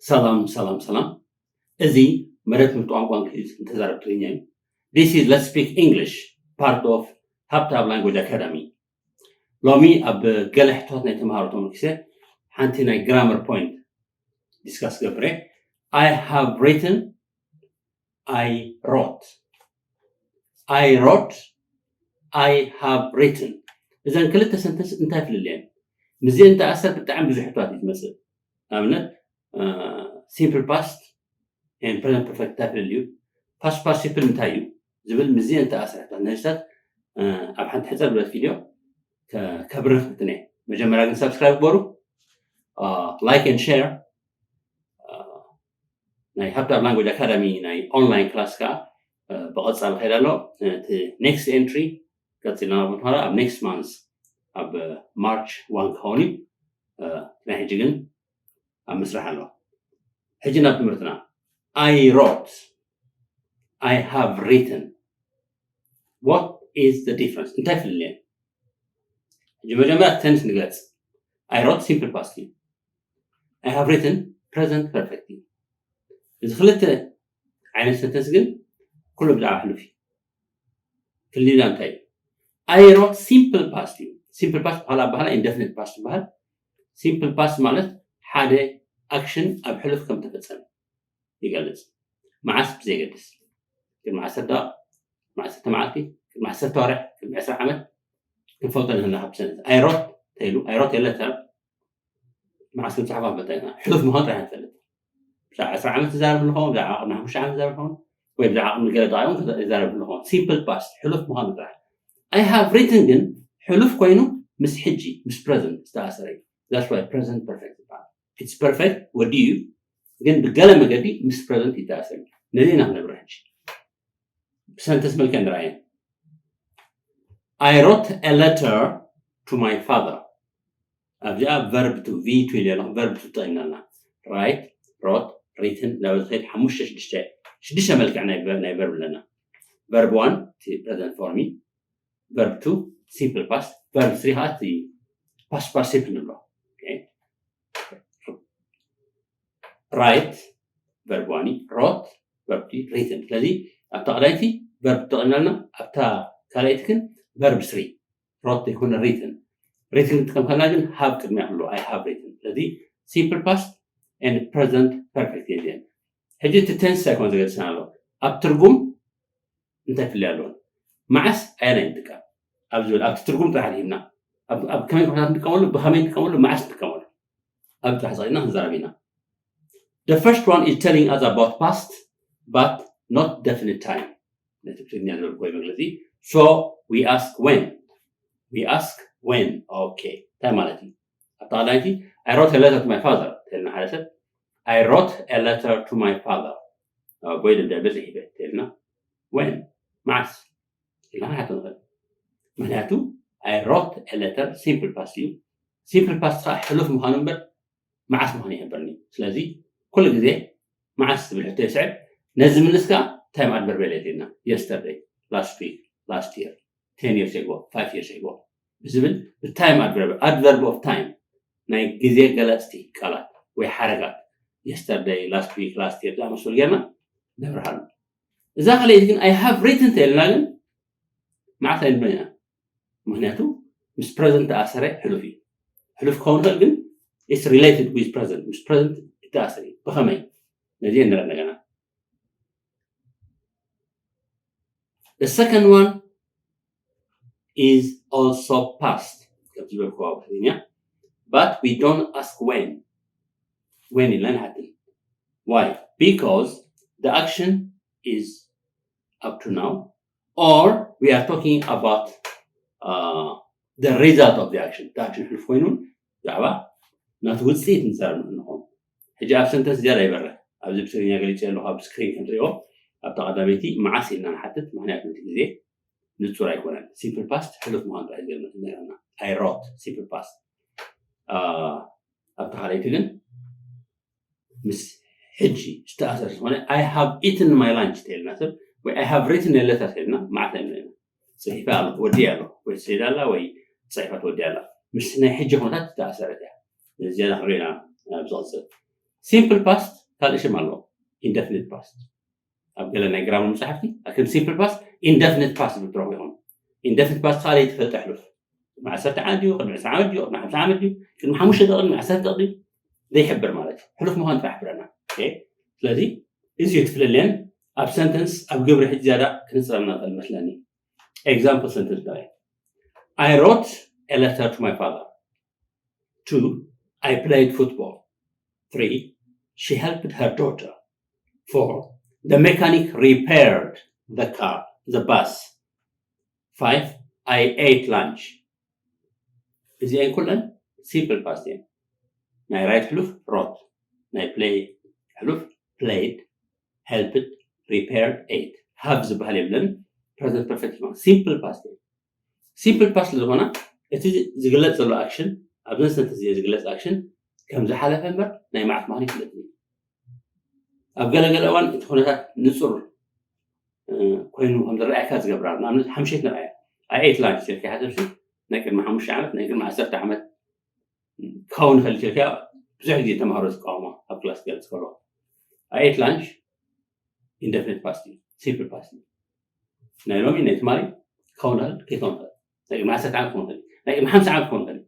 ሰላም ሰላም ሰላም። እዚ መደብ ትምህርቲ ቋንቋ እንግሊዝ ንተዛረብ ትግርኛ እዩ። This is Let's Speak English, part of ሃብታብ Language Academy. ሎሚ ኣብ ገለ ሕቶታት ናይ ተምሃሮ ተመርኪሰ ሓንቲ ናይ ግራመር ፖይንት ዲስካስ ገብረ። I have written, I wrote። I wrote, I have written። እዘን ክልተ ሰንተንስ እንታይ ፍልልየን? ምስዚአን ተኣሰር ብጣዕሚ ብዙሕ ሕቶታት እዩ ዝመፅእ። ንኣብነት ሲምፕል ፓስት ን ፕረዘንት ፐርፌክት እንታይ ፍልልዩ፣ ፓስት ፓርቲሲፕል እንታይ እዩ ዝብል ምስዚአን ተኣሰር ሕቶታት ነዚታት ኣብ ሓንቲ ሕፅር ብለት ቪድዮ ከብርህ ክትነ። መጀመርያ ግን ሳብስክራይብ ግበሩ፣ ላይክ ን ሸር። ናይ ሃብታብ ላንጉጅ ኣካዳሚ ናይ ኦንላይን ክላስ ከዓ ብቐፃል ከይዳ ኣሎ። እቲ ኔክስት ኤንትሪ ቀፂልና ንመሃራ ኣብ ኔክስት ማንስ ኣብ ማርች ዋን ክኸውን እዩ። ናይ ሕጂ ግን ኣብ ምስራሕ ኣሎ። ሕጂ ናብ ትምህርትና። I wrote, I have written. What is the difference? እንታይ ፍልልየን? ሕጂ መጀመርያ ቴንስ ንገጽ። I wrote ሲምፕል ፓስት እዩ። I have written ፕረዘንት ፐርፌክት እዩ። እዚ ክልተ ዓይነት ሰንተንስ ግን ኩሉ ብዛዕባ ሕሉፍ እዩ። ፍልልዩና እንታይ እዩ? I wrote ሲምፕል ፓስት እዩ። ሲምፕል ፓስት በኋላ በኋላ ኢንደፊኒት ፓስት ይበሃል። ሲምፕል ፓስት ማለት ሓደ ኣክሽን ኣብ ሕሉፍ ከም ተፈጸመ ይገልጽ። መዓስ ብዘይገድስ፣ ቅድሚ ዓሰርተ ደቂቕ፣ ቅድሚ ዓሰርተ መዓልቲ፣ ቅድሚ ዓሰርተ ወርሕ፣ ቅድሚ ዕስራ ዓመት ክንፈልጦ ንኽእል ኢና። ካብ ሰንስ I wrote ተይሉ፣ I wrote a letter መዓስ ክንፅሕፋ ንፈልጥ ኢና። ሕሉፍ ምዃኑ ጥራሕ ንፈልጥ። ብዛዕባ ዕስራ ዓመት ዝዛረብ ንኸውን፣ ብዛዕባ ቅድሚ ሓሙሽተ ዓመት ዝዛረብ ንኸውን፣ ወይ ብዛዕባ ቅድሚ ገለ ደቂቕ እውን ይዛረብ ንኸውን። ሲምፕል ፓስት ሕሉፍ ምዃኑ ጥራሕ። I have written ግን ሕሉፍ ኮይኑ ምስ ሕጂ፣ ምስ ፕረዘንት ዝተኣሰረ እዩ። That's why ፕረዘንት ፐርፌክት ይበሃል። It's perfect ወዲኡ እዩ፣ ግን ብገለ መገዲ ምስ ፕረዘንት ይተኣሰር እዩ። ነዚ ኢና ክነብር ሕጂ። ብሰንተንስ መልክዕ ንርኣየን። I wrote a letter to my father። ኣብዚኣ ቨርብ ቱ፣ ቪ ቱ ኢለ ኣለኹ፣ ቨርብ ቱ ተጠቒምና ኣለና። ራይት፣ ሮት፣ ሪትን እናበለ ዝኸይድ ሓሙሽተ ሽዱሽተ፣ ሽዱሽተ መልክዕ ናይ ቨ-፣ ናይ ቨርብ ኣለና። ቨርብ ዋን እቲ ፕረዘንት ፎርም እዩ። ቨርብ ቱ ሲምፕል ፓስት፣ ቨርብ ስሪ ከዓ እቲ ፓስት ፓርቲሲፕል ንብሎ። ኦኬ። ራይት ቨርብ ዋን እዩ፣ ሮት ቨርብ ቱ፣ ሪትን። ስለዚ ኣብታ ቀዳይቲ ቨርብ ተጠቒምና ኣለና፣ ኣብታ ካልኣይቲ ግን ቨርብ ስሪ፣ ሮት ዘይኮነ ሪትን። ሪትን ክንጥቀም ከለና ግን ሃብ ቅድሚያ ክህልዎ፣ I have written። ስለዚ ሲምፕል ፓስት ኤንድ ፕረዘንት ፐርፌክት እየን እዚአን። ሕጂ እቲ ቴንስ ኣይኮነ ዘገድሰና ኣሎ፣ ኣብ ትርጉም እንታይ ፍልይ ኣለዎ? መዓስ ኣየናይ ንጥቀም ኣብ ዝብል ኣብቲ ትርጉም ጥራሕ ርሂብና፣ ኣብ ኣብ ከመይ ኩነታት ንጥቀመሉ፣ ብኸመይ ንጥቀመሉ፣ መዓስ ንጥቀመሉ ኣብ ጥራሕ ፀቒጥና ክንዛረብ ኢና። The first one is telling us about past but not definite time። ነቲ ብትግርኛ ዝበልኩዎ መግለፂ። So we ask when። We ask when። ኦኬ፣ እንታይ ማለት እዩ? ኣብታ ቀዳመይቲ I wrote a letter to my father ተልና ሓደ ሰብ፣ I wrote a letter to my father፣ ኣቦይ ደብዳቤ ፅሒፈ ተልና፣ when፣ መዓስ ኢልና ንሓቶ ንኽእል። ምክንያቱ I wrote a letter ሲምፕል ፓስት እዩ። ሲምፕል ፓስት ከዓ ሕሉፍ ምዃኑ እምበር መዓስ ምዃኑ ይሕብርኒ። ስለዚ ኩሉ ግዜ መዓስ ዝብል ሕቶ የስዕብ። ነዚ ምልስ ከዓ ታይም ኣድቨርብ የድልየና። Yesterday, last week, last year, ten years ago, five years ago ብዝብል ብታይም ኣድቨርብ፣ ኣድቨርብ ኦፍ ታይም፣ ናይ ግዜ ገለፅቲ ቃላት ወይ ሓረጋት፣ የስተርደይ፣ ላስት ዊክ፣ ላስት የር ዝኣመሰሉ ጌርና ነብርሃሉ። እዛ ካልኣይቲ ግን I have written ተይልና ግን መዓስ ኣይንብሎን ኢና። ምክንያቱ ምስ ፕረዘንት ተኣሰረ ሕሉፍ እዩ። ሕሉፍ ክኸውን ይኽእል ግን it's related with present፣ ምስ ፕረዘንት ይተኣሰር እዩ። ብኸመይ? ነዚ ንርኢ እንደገና። The second one is also past ከም ዝበልኩዎ ኣብ ትግርኛ፣ but we don't ask when። When ኢልና ንሓትን። Why? Because the action is up to now, or we are talking about uh, the result of the action. እቲ ኣክሽን ሕሉፍ ኮይኑ ብዛዕባ ናቱ ውፅኢት ንዛረብ ንኾን። ሕጂ ኣብ ሰንተንስ ዝያዳ ይበርህ። ኣብዚ ብትግርኛ ገሊፀ ኣለኹ፣ ኣብ ስክሪን ከም ትሪኦ ኣብታ ቀዳመይቲ መዓስ ኢልና ንሓትት፣ ምክንያቱ እቲ ግዜ ንፁር ኣይኮነን። ሲምፕል ፓስት ሕሉፍ ምዃኑ ጥራይ ዝገልፅ ነርና። I wrote ሲምፕል ፓስት። ኣብታ ካልኣይቲ ግን ምስ ሕጂ ዝተኣሰር ዝኾነ I have eaten my lunch ተይልና ሰብ ወይ I have written a letter ተይልና መዓት ኣይምለና። ፅሒፈ ኣለኹ፣ ወዲየ ኣለኹ፣ ወይ ሰይዳ ኣላ ወይ ፅሒፋት ወዲያ ኣላ። ምስ ናይ ሕጂ ኩነታት ዝተኣሰረት እያ። ዝያዳ ክንሪኦ ኢና ኣብ ዝቐፅል። Simple past ካልእ ሽም ኣለዎ፣ indefinite past። ኣብ ገለ ናይ ግራመር መጻሕፍቲ ከም simple past indefinite past ዝብል ትረኽቡ ኢኹም። Indefinite past ካልእ ትፈልጥ ኣሕሉፍ ቅድሚ ዓሰርተ ዓመት ድዩ፣ ቅድሚ ዕስራ ዓመት ድዩ፣ ቅድሚ ሓምሳ ዓመት ድዩ፣ ቅድሚ ሓሙሽተ ደቂ፣ ቅድሚ ዓሰርተ ደቂ ዘይሕብር ማለት እዩ። ሕሉፍ ምዃን ጥራሕ ይሕብረና። ስለዚ እዚ እዩ ትፍለልየን። ኣብ ሰንተንስ ኣብ ግብሪ ሕጂ ዝያዳ ክንፅረና ንኽእል መስለኒ። Example sentence ንርኢ። I wrote a letter to my father. Two, I played football. Three, she helped her daughter. Four, the mechanic repaired the car, the bus. Five, I ate lunch. እዚአን ኩለን simple past እየን። ናይ write ሕሉፍ wrote፣ ናይ play ሕሉፍ played፣ helped፣ repaired፣ ate። Have ዝበሃል የብለን። Present perfect ድማ simple past እየን። Simple past ስለዝኾና እቲ ዝግለጽ ዘሎ action፣ ኣብዘን ሰንተንስ እዚአን ዝግለጽ action ከም ዝሓለፈ እምበር ናይ መዓት ምዃኑ ይፍለጥ እዩ። ኣብ ገለገለ እዋን እቲ ኩነታት ንጹር ኮይኑ ከም ዝረኣየካ ዝገብራ። ንኣብነት ሓምሸት ንርኣያ። I ate lunch ኢልካ ሓሰብሲ ናይ ቅድሚ ሓሙሽተ ዓመት፣ ናይ ቅድሚ ዓሰርተ ዓመት ክኸውን ይኽእል ኢልካ ብዙሕ ግዜ ተምሃሮ ዝቃወሞ ኣብ ክላስ ክገልጽ ከሎ። I ate lunch indefinite past እዩ፣ simple past እዩ። ናይ ሎሚ ናይ ትማሊ ክኸውን ይኽእል፣ ከይከውን ይኽእል። ናይ ቅድሚ ዓሰርተ ዓመት ክኸውን ይኽእል፣ ናይ ቅድሚ ሓምሳ ዓመት ክኸውን ይኽእል።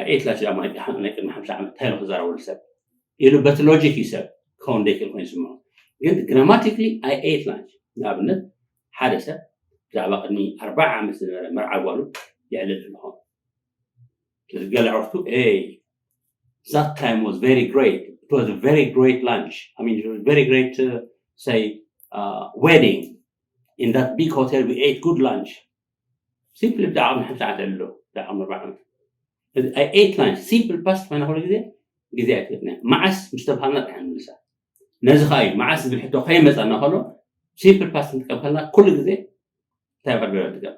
I ate lunch ኣብ ናይ ቅድሚ ሓምሳ ዓመት እንታይ ኢሉ ክዛረበሉ ሰብ ኢሉ በቲ ሎጂክ እዩ ሰብ ክኸውን ዘይክእል ኮይኑ ይስምዖ። ግን grammatically I ate lunch። ንኣብነት ሓደ ሰብ ብዛዕባ ቅድሚ ኣርባዓ ዓመት ዝነበረ መርዓ ጓሉ የዕልል ኣለኹ። ገለ ዕርፍቱ that time was very great, it was a very great lunch, I mean, it was very great, uh, say, uh, wedding. In that big hotel we ate good lunch. Simply ብዛዕባ ሓምሳ ዓመት ኣሎ፣ ብዛዕባ ኣርባዓ ዓመት። I ate lunch simple past ኮይና ኩሉ ግዜ ግዜ ኣይትህብና። መዓስ ምስ ተባሃልና ጥራሕ ንምልሳ። ነዚ ከዓ እዩ መዓስ ዝብል ሕቶ ከይመፀና ከሎ simple past ንጥቀም ከለና ኩሉ ግዜ እንታይ በርበረ ንጥቀም።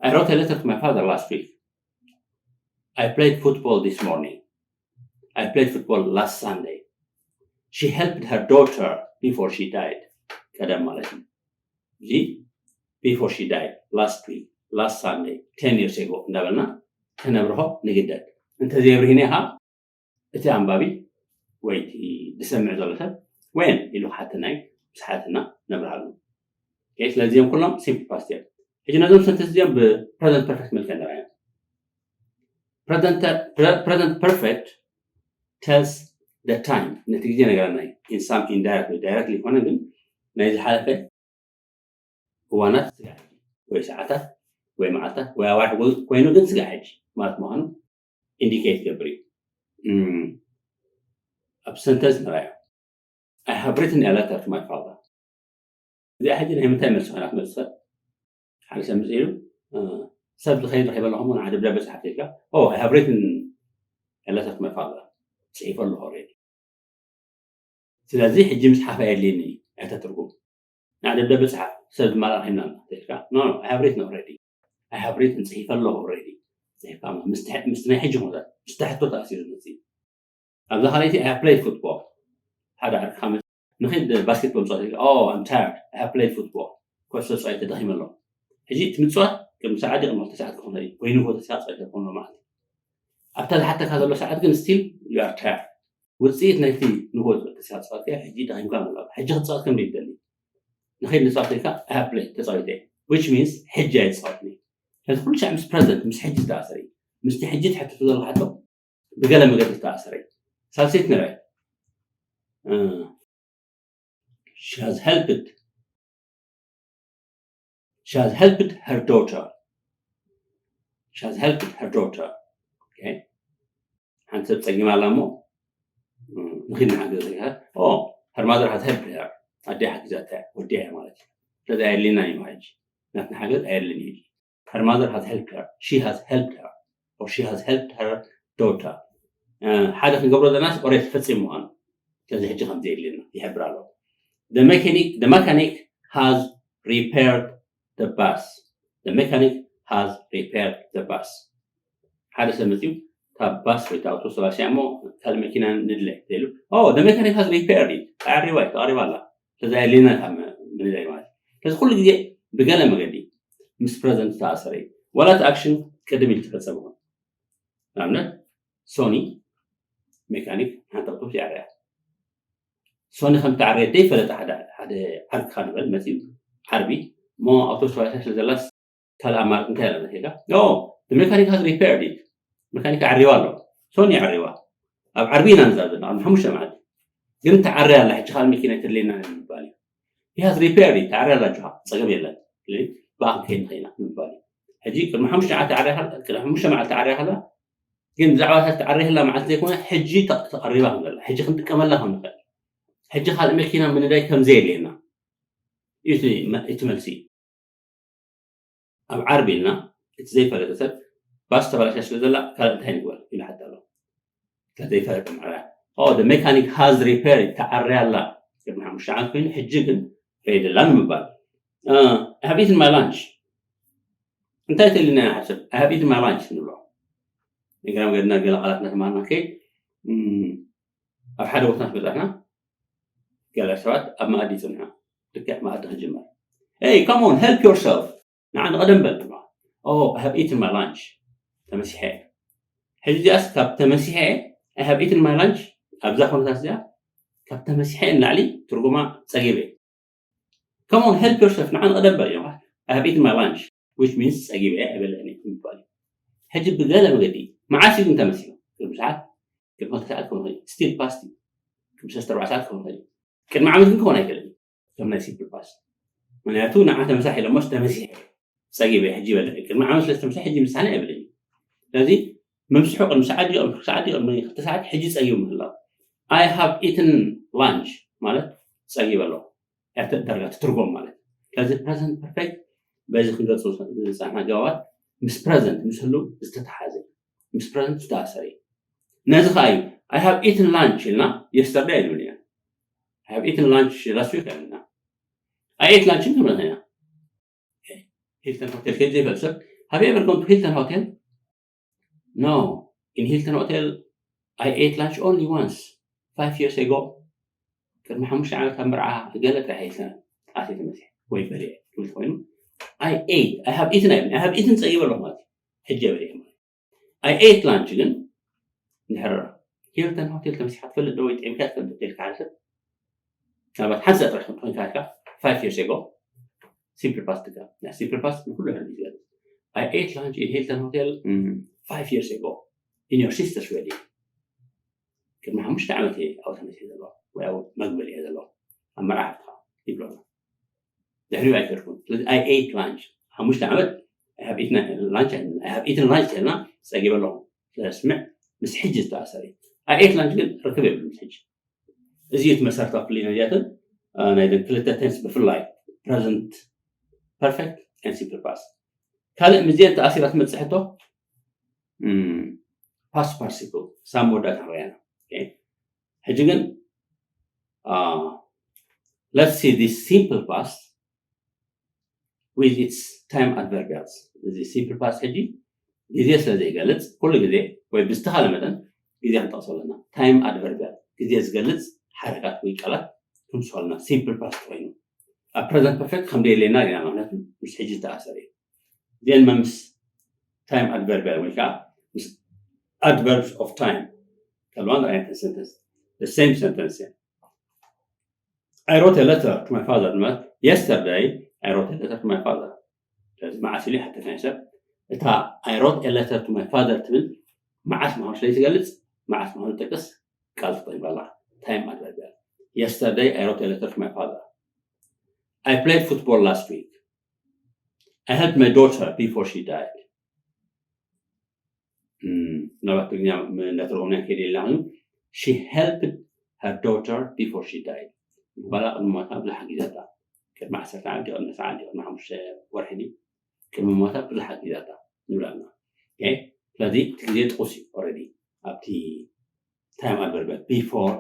I wrote a letter to my father last week. I played football this morning. I played football last Sunday. She helped her daughter before she died. ቀደም ማለት እዩ። እዚ before she died, last week, last Sunday, ten years ago እንዳበልና ከነብርሆ ንግደድ። እንተዘየብርሂና ኢኻ እቲ ኣንባቢ ወይ እቲ ዝሰምዕ ዘሎ ሰብ when ኢሉ ክሓተና እዩ። ምስ ሓተና ነብርሃሉ። ስለዚኦም ኩሎም simple past እዮም። ሕጂ ነዞም ሰንተንስ እዚኦም ብ present perfect መልክዕ ንርኣዮም። Present perfect tells the time፣ ነቲ ግዜ ነገረና እዩ። In some indirect ወይ direct ይኮነ ግን ናይ ዝሓለፈ እዋናት ስጋዕ ወይ ሰዓታት ወይ መዓልታት ወይ ኣዋርሕ ኮይኑ ግን ስጋዕ ሕጂ ማለት ምዃኑ ኢንዲኬት ይገብር እዩ። ኣብ ሰንተንስ ንራዮ። I have written a letter to my father. እዚኣ ሕጂ ናይ ምንታይ መልሲ ኮይና ክትመፅእ? ሓደ ሰብ መፅእ ኢሉ ሰብ ዝኸይድ ረኺበ ኣለኹ ሞ ንዓ ደብዳቤ ፀሓፍ ኢልካ። Oh, I have written a letter to my father. ፅሒፈ ኣለኹ already። ስለዚ ሕጂ ምፅሓፍ ኣየድልየኒ እዩ። ኣይተ ትርጉም ንዓ ደብዳቤ ፀሓፍ ሰብ ድማ ረኺብና ኣለና ኢልካ። No, no, I have written already. I have written፣ ፅሒፈ ኣለኹ already። ፅሒፍካ ምስ ናይ ሕጂ ኩነታት ምስ ሕቶ ተኣሲሩ ዝመፅእ እዩ። ኣብዛ ካልኣይቲ I have played football። ሓደ ዓርክኻ መፅእ ንኺድ ባስኬትቦል ምፅዋት ኢልካ። Oh, I'm tired, I have played football። ኩዕሶ ተፃዊተ ደኺመ ኣለኹ። ሕጂ እቲ ምፅዋት ቅድሚ ሰዓት ድዩ ቅድሚ ክልተ ሰዓት ክኾን ይኽእል እዩ ወይ ንጎ ተሲኻ ተፃዊተ ክኾን ማለት እዩ። ኣብታ ዝሓተካ ዘሎ ሰዓት ግን still you are tired። ውፅኢት ናይቲ ንጎ ተሲኻ ተፃወትካ ሕጂ ደኺምካ ማለት ሕጂ ክትፃወት ከም ዘይትደሊ። ንኸይድ ንፃወት ኢልካ I have played፣ ተፃዊተ እየ። Which means ሕጂ ኣይፃወትን እየ። ስለዚ ኩሉ ሻዕ ምስ present፣ ምስ ሕጂ ዝተኣሰረ እዩ። ምስቲ ሕጂ ትሕተቱ ዘለካ ሕቶ ብገለ መገዲ ዝተኣሰረ እዩ። ሳልሰይቲ ንርአ። She has helped she has helped her daughter. She has helped her daughter. Okay. ሓንቲ ሰብ ፀጊማ ኣላ እሞ ንኺድ ንሓግዝ። Oh, her mother has helped her. ኣዲኣ ሓጊዛታ እያ፣ ወዲኣ እያ ማለት እዩ። ስለዚ ኣየድልየናን እዩ ሕጂ። ናትና ሓገዝ ኣየድልን እዩ። Her mother has helped her. She has helped her. Or she has helped her daughter. ሓደ ክንገብሮ ዘለናስ ኦሬት ፈፂሙ ምዃኑ። ስለዚ ሕጂ ከም ዘየድልየና ይሕብር ኣሎ። The mechanic, the mechanic has repaired the bus. The mechanic has repaired the bus. ሓደ ሰብ መፅዩ ካብ ባስ ወይ ኣውቶቡስ ተባሲያ እሞ ካልእ መኪና ንድለ ኢሉ። Oh, the mechanic has repaired it. ተዓሪባ እዩ፣ ተቐሪባ ኣላ። ስለዚ ኣየድልየና ካብ ምንዳይ ማለት። ስለዚ ኩሉ ግዜ ብገለ መገዲ ምስ present ዝተኣሰረ እዩ። ዋላ እቲ ኣክሽን ቅድም ኢሉ ተፈፀመ ይኹን። ንኣብነት ሶኒ ሜካኒክ ሓንቲ ኣውቶቡስ ይዓርያ። ሶኒ ከም ተዓርየ ዘይፈለጠ ሓደ ሓደ ዓርክኻ ንበል መፅዩ ዓርቢ እሞ ኣውቶቡስ ተባላሽያ ስለ ዘላስ ካልእ ኣማራፂ እንታይ ኣለና ኢልካ no the mechanic has repaired it መካኒክ ዓሪዋ ኣሎ ሶኒ ዓሪዋ ኣብ ዓርቢ ኢና ንዛብ ዘለና ቅድሚ ሓሙሽተ መዓልቲ ግን ተዓርያ ኣላ ሕጂ ካልእ መኪና ኣይተድልየና ንምባል እዩ he has repaired it ተዓርያ ኣላ ኣጆኻ ፀገም የለን ብኣኹም ከይድ ንኸይና ንምባል እዩ ሕጂ ቅድሚ ሓሙሽተ መዓልቲ ዓርያ ከላ ቅድሚ ሓሙሽተ መዓልቲ ዓርያ ከላ ግን ብዛዕባ እታ ተዓርያ ከላ መዓልቲ ዘይኮነ ሕጂ ተቐሪባ ከም ዘላ ሕጂ ክንጥቀመላ ከም ንኽእል ሕጂ ካልእ መኪና ምንዳይ ከም ዘየድልየና እዩ እቲ መ- እቲ መልሲ ኣብ ዓርቢ ኢልና እቲ ዘይፈለጠ ሰብ ባስ ተበላሽያ ስለ ዘላ ካልእ እንታይ ንግበር ኢሉ ሓታ ኣሎ እታ ዘይፈለጠ ማዕረ oh the mechanic has repaired ተዓርያ ኣላ ቅድሚ ሓሙሽተ ዓመት ኮይኑ ሕጂ ግን ready ኣላ ንምባል I have eaten my lunch እንታይ ተልና ሓሰብ I have eaten my lunch ንብሎ ንግራም ገድና ገለ ቃላት ነተማና ከይ ኣብ ሓደ ቦታ በፃሕና ገለ ሰባት ኣብ መኣዲ ይፅንሑ ልክዕ መኣዲ ክጅመር hey come on help yourself ንዓ ንቐደም በል oh I have eaten my lunch ተመሲሐ ሕጂ እዚኣስ ካብ ተመሲሐ I have eaten my lunch ኣብዛ ኩነታት እዚኣ ካብ ተመሲሐ ንላዕሊ ትርጉማ ፀጊበ come on help yourself ንዓ ንቐደም በል እዮም I have eaten my lunch which means ፀጊበ ኣይበልዕን እየ ምባል እዩ ሕጂ ብገለ መገዲ መዓስ እዩ ግን ተመሲሉ ቅድሚ ሰዓት ቅድሚ ክልተ ሰዓት ክኸውን ይኽእል still past እዩ ቅድሚ ሰለስተ ኣርባዕተ ሰዓት ክኸውን ይኽእል ቅድሚ ዓመት ግን ክኾን ኣይክእልን እዩ ከም ናይ simple past ምክንያቱ ንዓ ተመሳሒለ እሞስ ተመሲሐ ፀጊበ ሕጂ ይበልዕ እዩ ቅድሚ ዓመት ስለ ዝተመስሐ ሕጂ ምሳነ ኣይብልን እዩ ስለዚ ምምስሑ ቅድሚ ሰዓት ድዩ ቅድሚ ክልተ ሰዓት ድዩ ቅድሚ ክልተ ሰዓት ሕጂ ፀጊቡ ምህላው I have eaten lunch ማለት ፀጊበ ኣለኹ ዳርጋ ትትርጎም ማለት እዩ። ስለዚ ፕረዘንት ፐርፌክት በዚ ክንገልፆ ዝፀናሕና ኣገባባት ምስ ፕረዘንት ምስ ህልው ዝተተሓዘ እዩ። ምስ ፕረዘንት ዝተኣሰረ እዩ። ነዚ ከዓ እዩ I have eaten lunch ኢልና yesterday ኣይንብል ኢና። I have eaten lunch last week ኣይንብል ኢና። I ate lunch ክንብል ኢና። ሂልተን ሆቴል ከይድ ዘይፈልጥ ሰብ have you ever gone to Hilton Hotel? No. In Hilton Hotel, I ate lunch only once, five years ago. ቅድሚ ሓሙሽተ ዓመት ኣብ መርዓ ገለ ጥራሕ ኢልካ ኣትየ ተመሲሐ ወይ በሊዐ ትብል ኮይኑ I ate I have eaten ኣይብልን I have eaten ፀጊበ ኣለኹ ማለት እዩ ሕጂ በሊዐ ማለት I ate lunch ግን እንድሕር ሂልተን ሆቴል ተመሲሓ ትፈልጥ ዶ ወይ ጥዒምካ ትፈልጥ ዶ ኢልካ ሓደ ሰብ ምናልባት ሓንሳእ ጥራሕ ክትኮንካ ኢልካ five years ago simple past ትካ simple past ንኩሉ ሕል ዝገልፅ I ate lunch in Hilton Hotel mm, five years ago in your sister's wedding ቅድሚ ሓሙሽተ ዓመት እየ ኣብኡ ተመሲሐ ዘለኹ ወይ ኣብኡ መግበል እየ ዘለኹ ኣብ መርዓ ሃብትኻ ይብሎ ኣሎ ድሕሪኡ ኣይከድኩን ስለዚ I ate lunch ሓሙሽተ ዓመት I have eaten lunch I have eaten lunch ተልና ፀጊበ ኣለኹ ስለስምዕ ምስ ሕጂ ዝተኣሰረ እዩ I ate lunch ግን ርክብ የብሉ ምስ ሕጂ እዚ እዩ እቲ መሰረታዊ ፍልልይ ናይዚኣተን ናይዘን ክልተ ቴንስ ብፍላይ present perfect and simple past ካልእ ምስዚአን ተኣሲራ ትመፅእ ሕቶ past participle ሳብ መወዳእታ ክንሪኣና ሕጂ ግን let's see this simple past with its time adverbials እዚ simple past ሕጂ ግዜ ስለ ዘይገልፅ ኩሉ ግዜ ወይ ብዝተኻለ መጠን ግዜ ክንጠቕሶ ኣለና time adverbial ግዜ ዝገልፅ ሓረጋት ወይ ቃላት ክንሶ ኣለና simple past ኮይኑ ኣብ present perfect ከም ደየለና ኢና ምክንያቱ ምስ ሕጂ ዝተኣሰረ እዩ then መምስ time adverbial ወይ ከዓ ምስ adverbs of time ከልዋን ኣይነት sentence the same sentence እያ I wrote a letter to my father ማለት yesterday I wrote a letter to my father ስለዚ መዓስ ኢሉ ይሓተት ናይ ሰብ እታ I wrote a letter to my father ትብል መዓስ ምዃኑ ስለ ትገልፅ መዓስ ምዃኑ ጠቅስ ቃል ትጠይባ ኣላ time adverbial yesterday I wrote a letter to my father I played football last week I helped my daughter before she died ምናልባት ትግርኛ እንዳተረጎምና ከይደ ኢልና ኮይኑ she helped her daughter before she died ጓላ ቅድሚ ሞታ ብዙሕ ሓጊዛታ ቅድሚ ዓሰርተ ዓመት ቅድሚ ሰዓ ቅድሚ ሓሙሽተ ወርሒ ድዩ ቅድሚ ሞታ ብዙሕ ሓጊዛታ ንብላና ስለዚ እቲ ግዜ ጥቁስ እዩ already ኣብቲ time adverbial before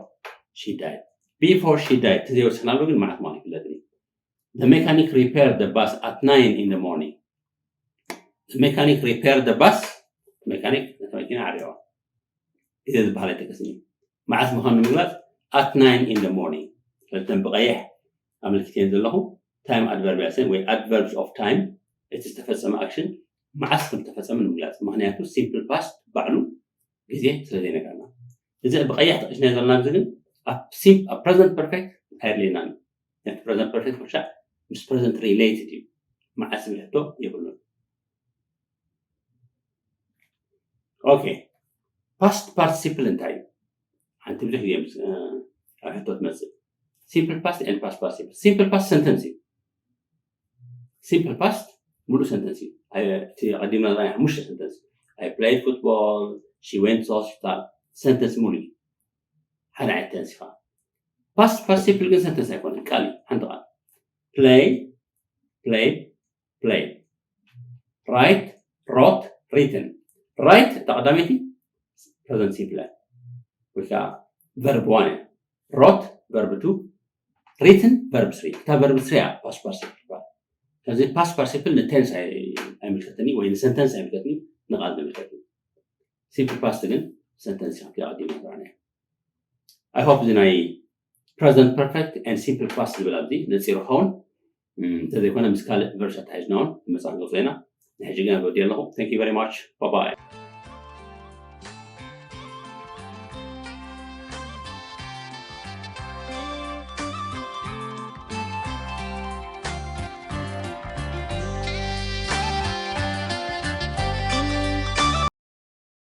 she died before she died እቲ ዘይወሰናሉ ግን መዓት ምዃኑ ይፍለጥ እዩ the mechanic repaired the bus at nine in the morning the mechanic repaired the bus መካኒክ ነቲ መኪና ዓሪዋ ግዜ ዝበሃል ኣይጠቀስን እዩ መዓስ ምዃኑ ንምግላፅ at nine in the morning ስለዚተን ብቀይሕ ኣመልኪተን ዘለኹ time adverbial ወይ adverbs of time እቲ ዝተፈፀመ action መዓስ ከም ዝተፈፀመ ንምግላፅ ምክንያቱ simple past ባዕሉ ግዜ ስለ ዘይነገርና እዚ ብቀያሕ ጠቂስና ዘለና ኣብዚ ግን ኣብ present perfect ኣየድልየናን። እቲ present perfect ብሻዕ ምስ present related እዩ። መዓስ ዝብል ሕቶ የብሉን። Okay, past participle እንታይ እዩ? ሓንቲ ብዙሕ ግዜ ኣብ ሕቶ ትመፅእ። Simple past and past participle። Simple past sentence እዩ። Simple past ሙሉእ sentence እዩ። እቲ ቀዲምና ናይ ሓሙሽተ sentence፣ I played football, she went to hospital፣ sentence ሙሉእ እዩ። ሓደ ዓይነት tense እዩ። Past participle ግን sentence ኣይኮነን፣ ቃል እዩ፣ ሓንቲ ቃል። Play፣ played፣ played። Write፣ wrote፣ written። Write እታ ቀዳመይቲ present simple ወይ ከዓ verb one እያ። Wrote verb two፣ written verb three። እታ verb three እያ past participle ትበሃል። ስለዚ past participle ን tense ኣይምልከትን ወይ ን sentence ኣይምልከትን፣ ንቃል ዝምልከት እዩ። Simple past ግን sentence እያ ኣቀዲምና ዝበልናያ። I hope እዚ ናይ present perfect and simple past ዝብል ኣብዚ ነፂሩ ክኸውን። እንተዘይኮነ ምስ ካልእ verb ኣተሓሒዝና እውን ንመፅእ ክንገልፆ ኢና። ንሕጂ ግን ኣበዲ ኣለኹ። Thank you very much. Bye bye.